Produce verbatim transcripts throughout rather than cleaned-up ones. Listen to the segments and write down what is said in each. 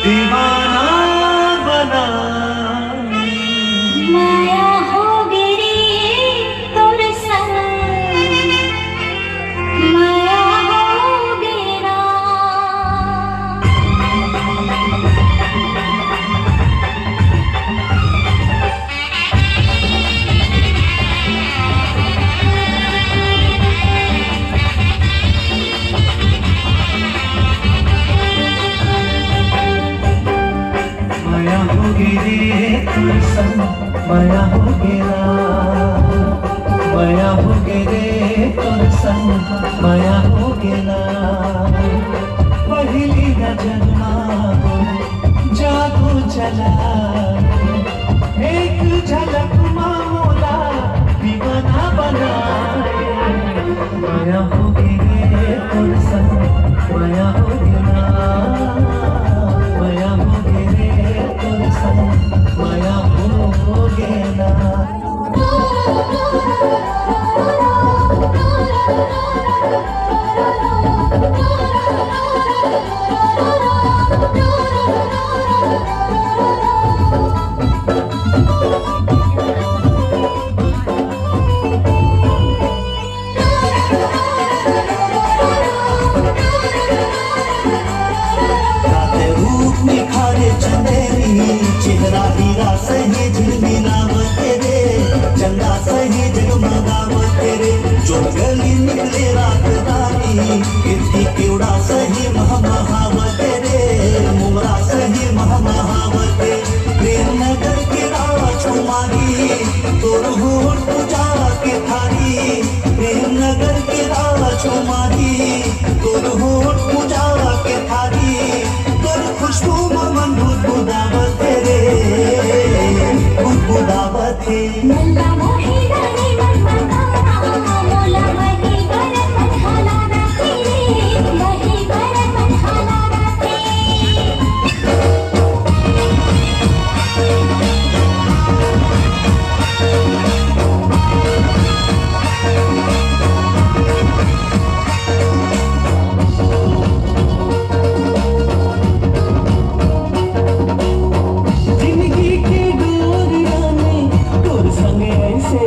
दीवाना बना। माया हो गे रे तोर संग, माया हो गे ना। मया होगे रे तोर संग, मया होगे ना, मया होगे रे तोर संग, मया होगे ना। पहिली नजर मा हो जादू चला, एक झलक मा मोला दीवाना बनाए। मया होगे रे तोर संग, मया होगे ना, मया होगे रे तोर संग, मया होगे ना। रात रूप निखारे चंदेरी, चेहरा हीरा सही झिलमिलावत रे, चंदा सही जगमगावत रे। जो गली निकले रात दारी, इतनी केवड़ा सही महमहावत रे, मोमरा सही महमहावत रे। प्रेम नगर के राजकुमारी, तोर होठ पूजा के थारी। प्रेम नगर के राजकुमारी, तोर होठ पूजा के थारी। तोर खुशबू मा मन गुदगुदावत रे, गुदगुदावत हे। नल्ला मोहे डारे मन मतावा, मोला वही बर मन हलावत रे, वही बर मन हलावत रे। जिंदगी के डोरिया में तोर संग ऐसे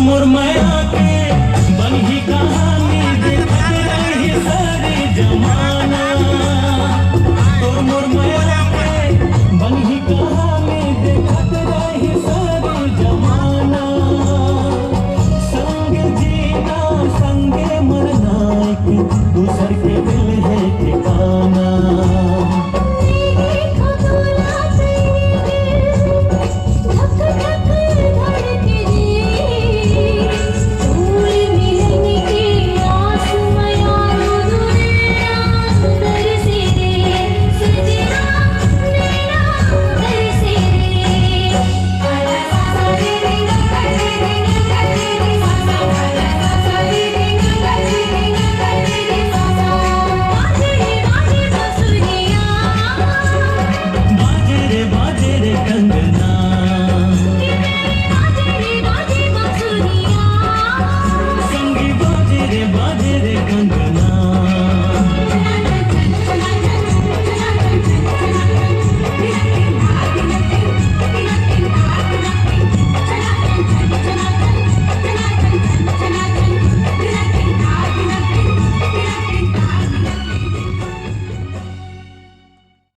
मोर मया के बनही का